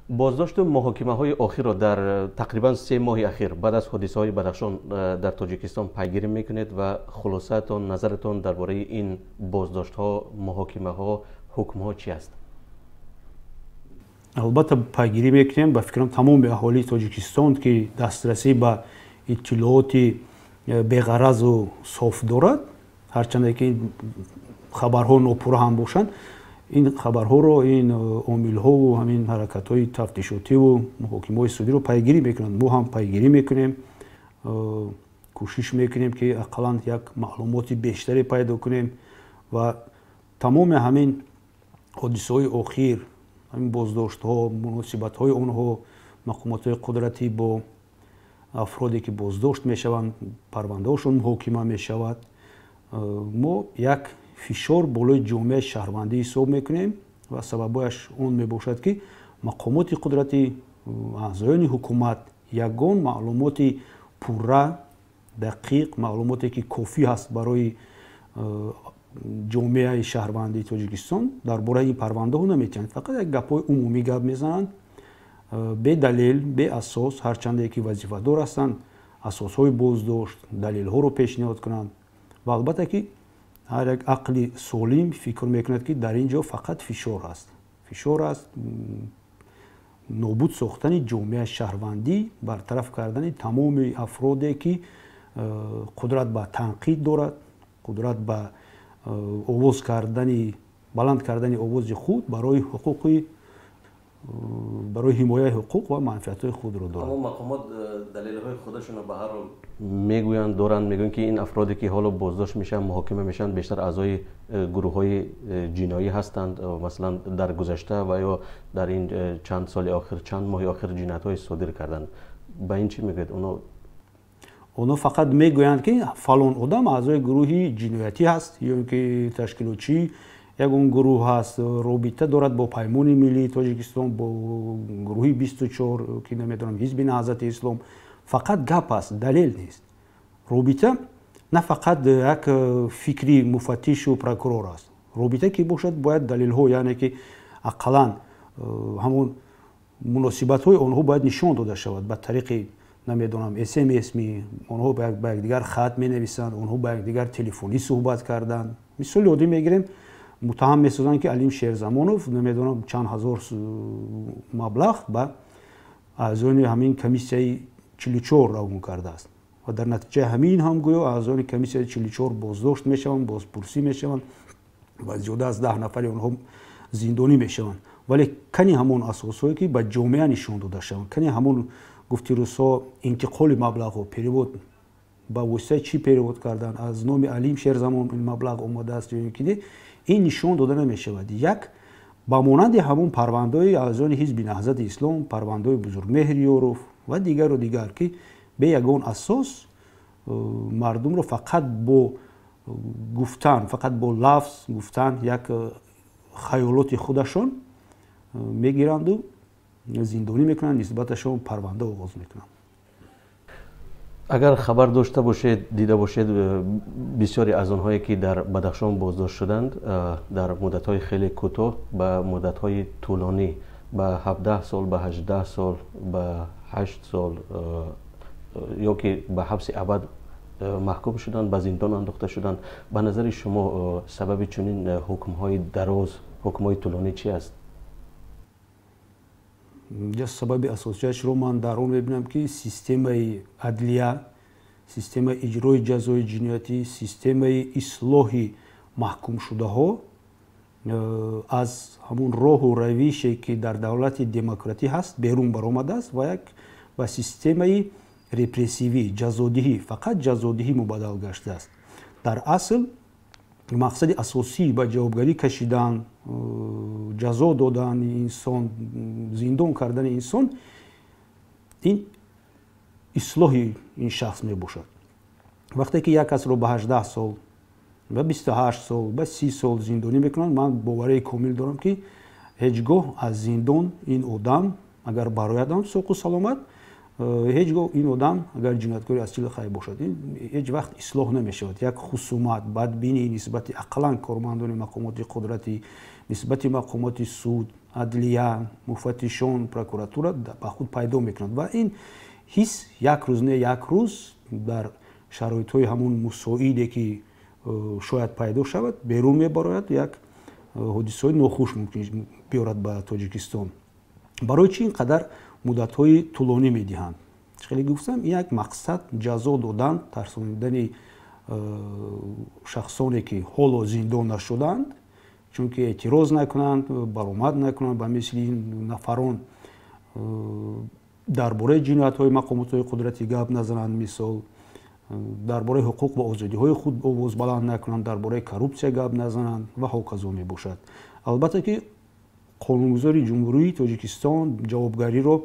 Боздошту муҳокимаҳои охирро дар тақрибан 3 моҳи ахир баъд аз ҳодисаҳои Бадахшон дар Тоҷикистон пайгирӣ мекунед ва хулосаатон, назаратон дар бораи ин боздоштҳо, муҳокимаҳо, ҳукмҳо чӣ аст? Албатта, пайгирӣ мекунем. Ба фикрам, тамоми аҳолии Тоҷикистон, ки дастрасӣ ба иттилооти беғаразу соф дорад, ҳарчанде ки хабарҳо нопурра ҳам бошанд, ин хабарҳоро, ин омилҳову ҳамин ҳаракатҳои тафтишотиву муҳокимаҳои судиро пайгирӣ мекунанд. Мо ҳам пайгирӣ мекунем, кӯшиш мекунем, ки ақаллан як маълумоти бештаре пайдо кунем. Ва тамоми ҳамин ҳодисаҳои охир, ҳамин боздоштҳо, муносибатҳои онҳо, мақомотҳои қудратӣ бо афроде, ки боздошт мешаванд, парвандаҳошон муҳокима мешавад, мо як фишор болои ҷомеаи шаҳрвандӣ ҳисоб мекунем. Ва сабабҳояш он мебошад, ки мақомоти қудратӣ, аъзоёни ҳукумат ягон маълумоти пурра, дақиқ, маълумоте, ки кофӣ ҳаст барои ҷомеаи шаҳрвандии Тоҷикистон, дар бораи ин парвандаҳо наметиҳанд. Фақат як гапҳои умумӣ гап мезананд, бедалел, беасос, ҳарчанде ки вазифадор ҳастанд асосҳои боздошт, далелҳоро пешниҳод кунанд. Ва албатта, ки ҳар як ақли солим фикр мекунад, ки дар ин ҷо фақат фишор аст, фишор аст, нобуд сохтани ҷомеаи шаҳрвандӣ, бартараф кардани тамоми афроде, ки қудрат ба танқид дорад, қудрат ба овоз кардани, баланд кардани овози худ барои ҳуқуқи, барои ҳимояи ҳуқуқ ва манфиатҳои худро дорад. Аммо мақомот далелҳои худашонро ба ҳар ҳол мегӯянд, доранд, мегӯянд, ки ин афроде, ки ҳоло боздошт мешаванд, муҳокима мешаванд, бештар аъзои гурӯҳҳои ҷиноӣ ҳастанд, масалан, дар гузашта ва ё дар ин чанд соли охир, чанд моҳи охир ҷиноятҳои содир карданд. Ба ин чӣ мегӯяд оно? Онҳо фақат мегӯянд, ки фалон одам аъзои гурӯҳи ҷиноятӣ ҳаст ё ин ки ташкилотчии ягон гурӯҳ ҳаст, робита дорад бо Паймони миллии Тоҷикистон, бо гурӯҳи 24, ки намедонам, Ҳизби Наҳзати Ислом. Фақат гап аст, далел нест. Робита на фақат як фикри муфаттишу прокурор аст. Робита ки бошад, бояд далелҳо, яъне ки ақаллан ҳамон муносибатҳои онҳо бояд нишон дода шавад ба тариқи, намедонам, смс ми онҳо ба якдигар хат менависанд, онҳо ба якдигар телефонӣ суҳбат карданд. Мисоли оддӣ мегирем: муттаҳам месозанд, ки Алим Шерзамонов, намедонам, чанд ҳазор маблағ ба аъзоёни ҳамин комиссияи 44 равон кардааст. Ва дар натиҷаи ҳамин ҳам гӯё аъзоёни комиссияи 44 боздошт мешаванд, бозпурсӣ мешаванд ва зиёда аз 10 нафари онҳо зиндонӣ мешаванд. Вале кани ҳамон асосҳое, ки ба ҷомеа нишон дода шаванд? Кани ҳамон, гуфти рӯзҳо, интиқоли маблағҳо, перевод, ба воситаи чӣ перевод кардан, аз номи Алим Шерзамон ин маблағ омадааст ё ин ки не, ин нишон дода намешавад. Як ба монанди ҳамон парвандаҳои аъзоёни Ҳизби Наҳзати Ислом, парвандаҳои Бузургмеҳр Ёров ва дигару дигар, ки бе ягон асос мардумро фақат бо гуфтан, фақат бо лафз гуфтан, як хаёлоти худашон мегиранду зиндонӣ мекунанд, нисбаташон парванда оғоз мекунанд. Агар хабар дошта бошед, дида бошед, бисёре аз онҳое, ки дар Бадахшон боздошт шуданд, дар муддатҳои хеле кӯтоҳ ба муддатҳои тӯлонӣ, ба 17 сол, ба 18 сол, ба 8 сол ё ки ба ҳабси абад маҳкум шуданд, ба зиндон андохта шуданд. Ба назари шумо, сабаби чунин ҳукмҳои дароз, ҳукмҳои тӯлонӣ чӣ аст? Сабаби асосияшро ман дар он мебинам, ки системаи адлия, системаи иҷрои ҷазои ҷиноятӣ, системаи ислоҳи маҳкумшудаҳо аз ҳамун роҳу равише, ки дар давлати демократӣ ҳаст, берун баромадааст ва як ба системаи репрессивӣ, ҷазодиҳӣ, фақат ҷазодиҳӣ мубаддал гаштааст. Дар асл мақсади асосӣ ба ҷавобгарӣ кашидан, ҷазо додани инсон, зиндон кардани инсон ин ислоҳи ин шахс мебошад. Вақте ки як касро ба 18 сол, ба 28 сол, ба 30 сол зиндонӣ мекунанд, ман боварии комил дорам, ки ҳеҷ гоҳ аз зиндон ин одам агар бароядам соқу саломат, ҳеҷ гоҳ ин одам, агар ҷинояткори аз чили хай бошад, ҳеҷ вақт ислоҳ намешавад. Як хусумат, бадбинӣ нисбати ақаллан кормандони мақомоти қудратӣ, нисбати мақомоти суд, адлия, муфаттишон, прокуратура ба худ пайдо мекунад. Ва ин ҳис як рӯз не як рӯз дар шароитҳои ҳамон мусоиде ки шояд пайдо шавад, берун мебарояд, як ҳодисаҳои нохуш мумкин биёрад ба Тоҷикистон. Барои чӣ ин қадар муддатҳои тӯлонӣ медиҳанд? Хеле гуфтам, ин як мақсад ҷазо додан, тарсонидани шахсоне ки ҳоло зиндон нашудаанд, чунки эътироз накунанд, баромад накунанд, ба мисли ин нафарон дар бораи ҷиноятҳои мақомотҳои қудратӣ гап назананд, мисол дар бораи ҳуқуқ ва озодиҳои худ овоз баланд накунанд, дар бораи коррупсия гап назананд ва ҳоказо мебошад. Албатта ки қонунгузори Ҷумҳурии Тоҷикистон ҷавобгариро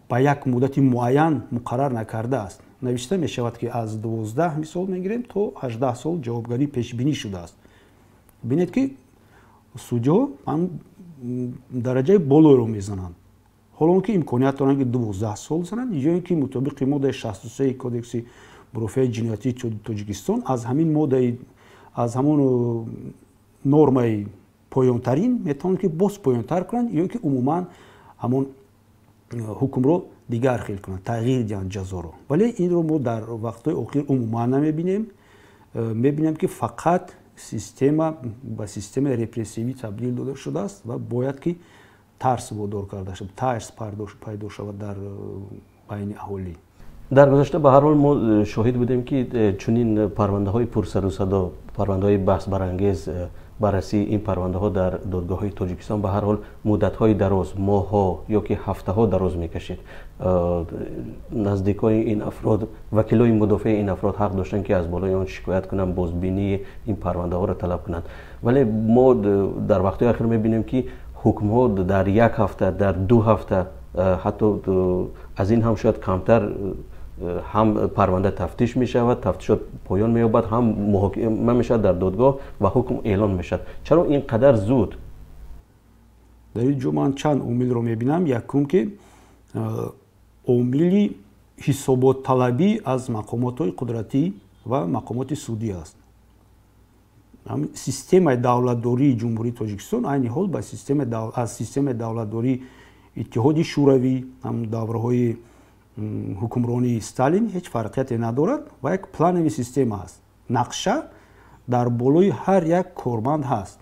ба як муддати муайян муқаррар накардааст. Навишта мешавад ки аз 12 мисол мегирем то 18 сол ҷавобгарӣ пешбинӣ шудааст. Бинед ки судё ҳам дараҷаи болоеро мезананд, ҳоло он ки имконият доранд ки 12 сол зананд, ё ин ки мутобиқи моддаи 63 кодекси мурофиаи ҷиноятии Тоҷикистон аз ҳамин моддаи, аз ҳамон нормаи поёнтарин метавонанд ки боз поёнтар кунанд, ё ин ки умуман ҳамон ҳукмро дигар хел кунанд, тағйир диҳанд ҷазоро. Вале инро мо дар вақтҳои охир умуман намебинем. Мебинем ки фақат система ба системаи репрессивӣ табдил дода шудааст ва бояд ки тарс водор карда шавад, тарс пайдо шавад дар байни аҳолӣ. Дар гузашта ба ҳар ҳол мо шоҳид будем ки чунин парвандаҳои пурсару садо, парвандаҳои баҳсбарангез, баррасии ин парвандаҳо дар додгоҳҳои Тоҷикистон ба ҳар ҳол муддатҳои дароз, моҳҳо ё ки ҳафтаҳо дароз мекашид. Наздикони ин афрод, вакилои мудофеи ин афрод ҳақ доштанд ки аз болои он шикоят кунанд, бозбинии ин парвандаҳоро талаб кунанд. Вале мо дар вақтҳои ахир мебинем ки ҳукмҳо дар як ҳафта, дар 2 ҳафта, ҳатто аз ин ҳам шояд камтар ҳам парванда тафтиш мешавад, тафтишот поён меёбад, ҳам муҳокима мешавад дар додгоҳ ва ҳукм эълон мешавад. Чаро ин қадар зуд? Дар ин ҷо ман чанд омилро мебинам. Якум ки омили ҳисоботталабӣ аз мақомотҳои қудратӣ ва мақомоти судӣ аст. Системаи давлатдории Ҷумҳурии Тоҷикистон айни ҳол ба аз системаи давлатдории Иттиҳоди Шӯравӣ, ҳам давраҳои ҳукмронии Сталин ҳеҷ фарқияте надорад ва як планови система аст. Нақша дар болои ҳар як корманд ҳаст.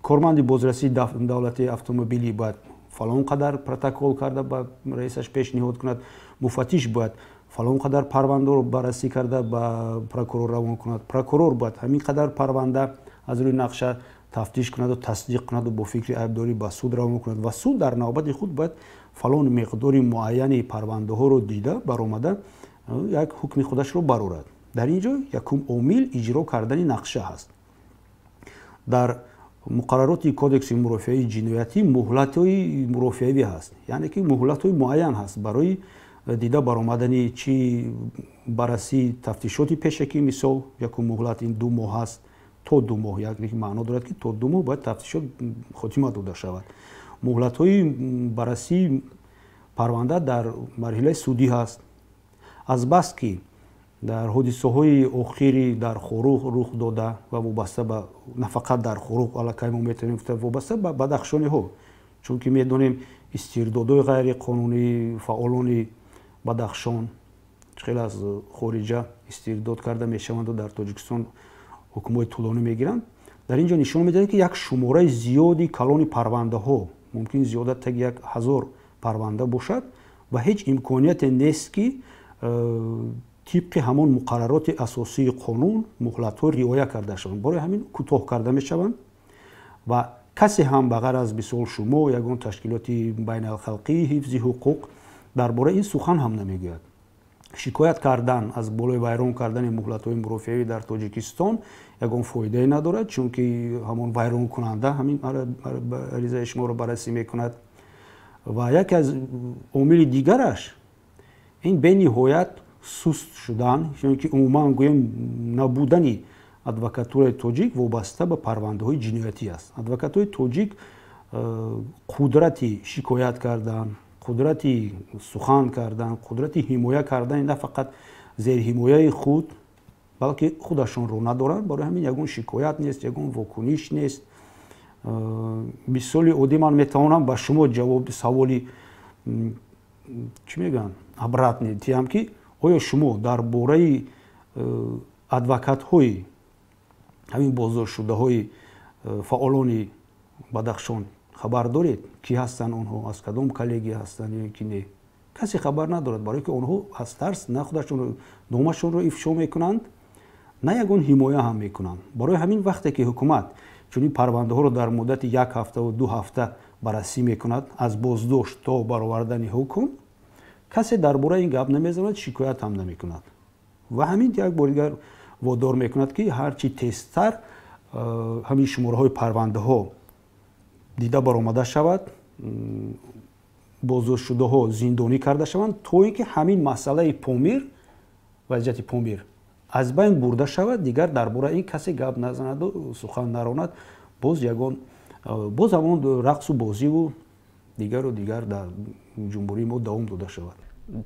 Корманди бозрасии давлати автомобилӣ бояд фалон қадар протокол карда ба раисаш пешниҳод кунад, муфаттиш бояд фалон қадар парвандаро баррасӣ карда ба прокурор равон кунад, прокурор бояд ҳамин қадар парванда аз рӯи нақша тафтиш кунаду тасдиқ кунаду бо фикри айбдорӣ ба суд равон кунад ва суд дар навбати худ бояд фалон миқдори муайяни парвандаҳоро дида баромада як ҳукми худашро барорад. Дар ин ҷо якум омил иҷро кардани нақша ҳаст. Дар муқаррароти кодекси мурофиаи ҷиноятӣ муҳлатҳои мурофиавӣ ҳаст, яъне ки муҳлатҳои муайян ҳаст барои дида баромадани чӣ баррасии тафтишоти пешакӣ. Мисол якум муҳлат ин 2 моҳ ҳаст, то 2 моҳ, яъне ки маъно дорад ки то 2 моҳ бояд тафтишот хотима дода шавад. Муҳлатҳои баррасии парванда дар марҳилаи судӣ ҳаст. Азбаски дар ҳодисаҳои охири дар Хоруғ рух дода ва вобаста ба на фақат дар Хоруғ, аллакай мо метавонем гуфта вобаста ба бадахшониҳо, чунки медонем истирдодҳои ғайриқонунии фаъолони Бадахшон хеле аз хориҷа истирдод карда мешаванду дар Тоҷикистон ҳукмҳои тӯлонӣ мегиранд. Дар ин ҷо нишон медиҳад ки як шумораи зиёди калони парвандаҳо, мумкин зиёда таги 1000 парванда бошад ва ҳеҷ имконияте нест ки тибқи ҳамон муқаррароти асосии қонун муҳлатҳо риоя карда шаванд. Барои ҳамин кӯтоҳ карда мешаванд ва касе ҳам ба ғайр аз мисол шумо ягон ташкилоти байналхалқии ҳифзи ҳуқуқ дар бораи ин сухан ҳам намегӯяд. Шикоят кардан аз болои вайрон кардани муҳлатҳои мурофиавӣ дар Тоҷикистон ягон фоидае надорад, чунки ҳамон вайронкунанда ҳамин аризаи шуморо баррасӣ мекунад. Ва яке аз омили дигараш ин бениҳоят суст шудан, ё ки умуман гӯем набудани адвокатураи тоҷик вобаста ба парвандаҳои ҷиноятӣ аст. Адвокатураи тоҷик қудрати шикоят кардан, қудрати сухан кардан, қудрати ҳимоя кардани на фақат зерҳимояи худ, балки худашонро надоранд. Барои ҳамин ягон шикоят нест, ягон вокуниш нест. Мисоли оддӣ, ман метавонам ба шумо ҷавоби саволи, чӣ мегӯянд, обратный диҳам, ки оё шумо дар бораи адвокатҳои ҳамин боздоштшудаҳои фаъолони Бадахшон хабар доред? Кӣ ҳастанд онҳо, аз кадом коллегия ҳастанд ё ки не? Касе хабар надорад, барое ки онҳо аз тарс на худашонро, номашонро ифшо мекунанд, на ягон ҳимоя ҳам мекунанд. Барои ҳамин, вақте ки ҳукумат чунин парвандаҳоро дар муддати як ҳафтаву 2 ҳафта баррасӣ мекунад, аз боздошт то баровардани ҳукм, касе дар бораи ин гап намезанад, шикоят ҳам намекунад. Ва ҳамин як бори дигар водор мекунад, ки ҳарчи тезтар ҳамин шумораҳои парвандаҳо дида баромада шавад, боздоштшудаҳо зиндонӣ карда шаванд, то ин ки ҳамин масъалаи Помир, вазъияти Помир аз байн бурда шавад, дигар дар бораи ин касе гап назанаду сухан наронад. Боз ягон, боз ҳамон рақсу бозиву дигару дигар дар ҷумҳурии мо давом дода шавад.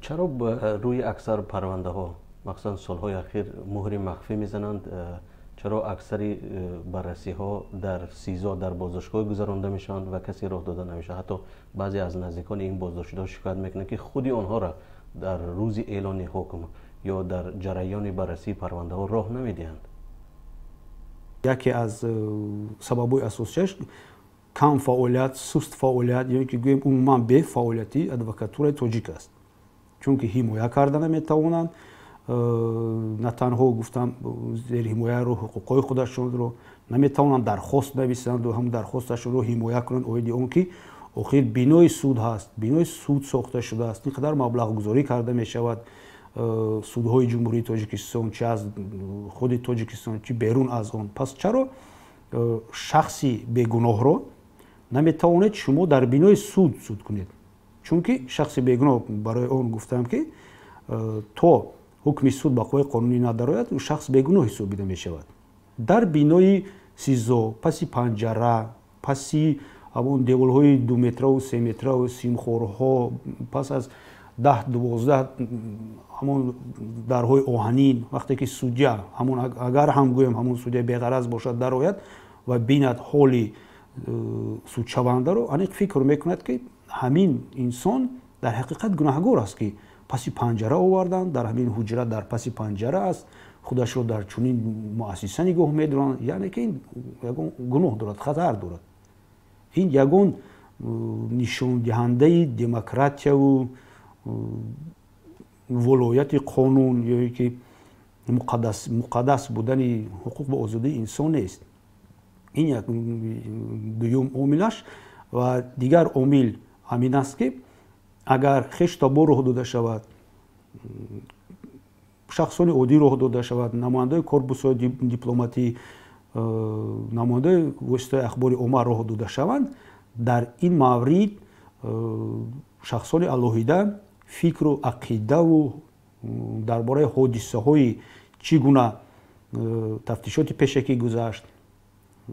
Чаро рӯи аксар парвандаҳо, махсусан солҳои ахир, муҳри махфӣ мезананд? Чаро аксари баррасиҳо дар СИЗО, дар боздоштгоҳ гузаронда мешаванд ва касе роҳ дода намешавад? Ҳатто баъзе аз наздикони ин боздоштшудаҳо шикоят мекунанд, ки худи онҳоро дар рӯзи эълони ҳукм ё дар ҷараёни баррасии парвандаҳо роҳ намедиҳанд. Яке аз сабабҳои асосияш кам фаъолият, суст фаъолият ё ки гӯем умуман бефаъолияти адвокатураи тоҷик аст, чунки ҳимоя карда наметавонанд. На танҳо гуфтам зери ҳимояро, ҳуқуқҳои худашонро наметавонанд дархост нависанду ҳам дархосташонро ҳимоя кунанд, оиди он ки охир бинои суд ҳаст, бинои суд сохта шудааст, ин қадар маблағгузорӣ карда мешавад. Судҳои Ҷумҳурии Тоҷикистон, чи аз худи Тоҷикистон, чи берун аз он, пас чаро шахси бегуноҳро наметавонед шумо дар бинои суд суд кунед? Чунки шахси бегуноҳ, барои он гуфтам, ки то ҳукми суд ба қувваи қонунӣ надарояд, шахс бегуноҳ ҳисобида мешавад. Дар бинои СИЗО, паси панҷара, паси ҳамон деворҳои 2 метраву 3 метраву симхорҳо, пас аз 10-12 ҳамон дарҳои оҳанин, вақте ки судя ҳамон, агар ҳам гӯем, ҳамон судя беғараз бошад, дарояд ва бинад ҳоли судшавандаро, аниқ фикр мекунад, ки ҳамин инсон дар ҳақиқат гунаҳгор аст, ки паси панҷара оварданд, дар ҳамин ҳуҷра, дар паси панҷара аст, худашро дар чунин муассиса нигоҳ медоранд, яъне ки ин ягон гуноҳ дорад, хатар дорад. Ин ягон нишондиҳандаи демократияву волояти қонун ё ки муқаддас будани ҳуқуқ ва озодии инсон нест. Ин як дуюм омилаш. Ва дигар омил ҳамин аст, ки агар хештабор роҳ дода шавад, шахсони оддӣ роҳ дода шавад, намояндаи корпусҳои дипломатӣ, намояндаи воситаи ахбори омма роҳ дода шаванд, дар ин маврид шахсони алоҳида фикру ақидаву дар бораи ҳодисаҳои чӣ гуна тафтишоти пешакӣ гузашт,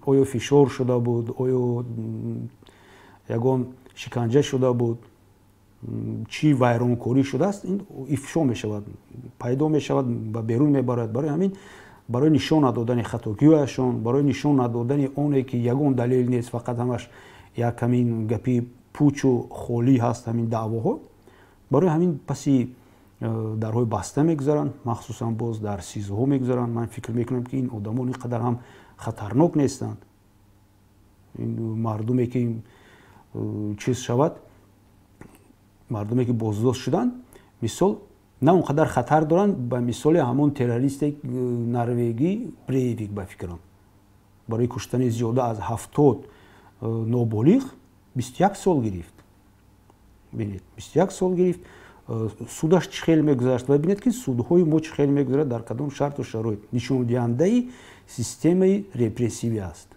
оё фишор шуда буд, оё ягон шиканҷа шуда буд, чӣ вайронкорӣ шудааст, ин ифшо мешавад, пайдо мешавад, ба берун мебарад. Барои ҳамин, барои нишон надодани хатогиҳояшон, барои нишон надодани оне ки ягон далел нест, фақат ҳамаш як ҳамин гапи пучу холӣ ҳаст, ҳамин даъвоҳо, барои ҳамин паси дарҳои баста мегузаранд, махсусан боз дар СИЗОҳо мегузаранд. Ман фикр мекунам, ки ин одамон ин қадар ҳам хатарнок нестанд. Ин мардуме ки чиз шавад, мардуме ки боздошт шуданд, мисол, на он қадар хатар доранд ба мисоли ҳамон террористе норвегӣ Брейвик. Ба фикрам, барои куштани зиёда аз 70 ноболиғ 21 сол гирифт. Бинед, 21 сол гирифт. Судаш чӣ хел мегузашт ва бинед, ки судҳои мо чӣ хел мегузарад, дар кадом шарту шароит. Нишондиҳандаи системаи репрессивӣ аст.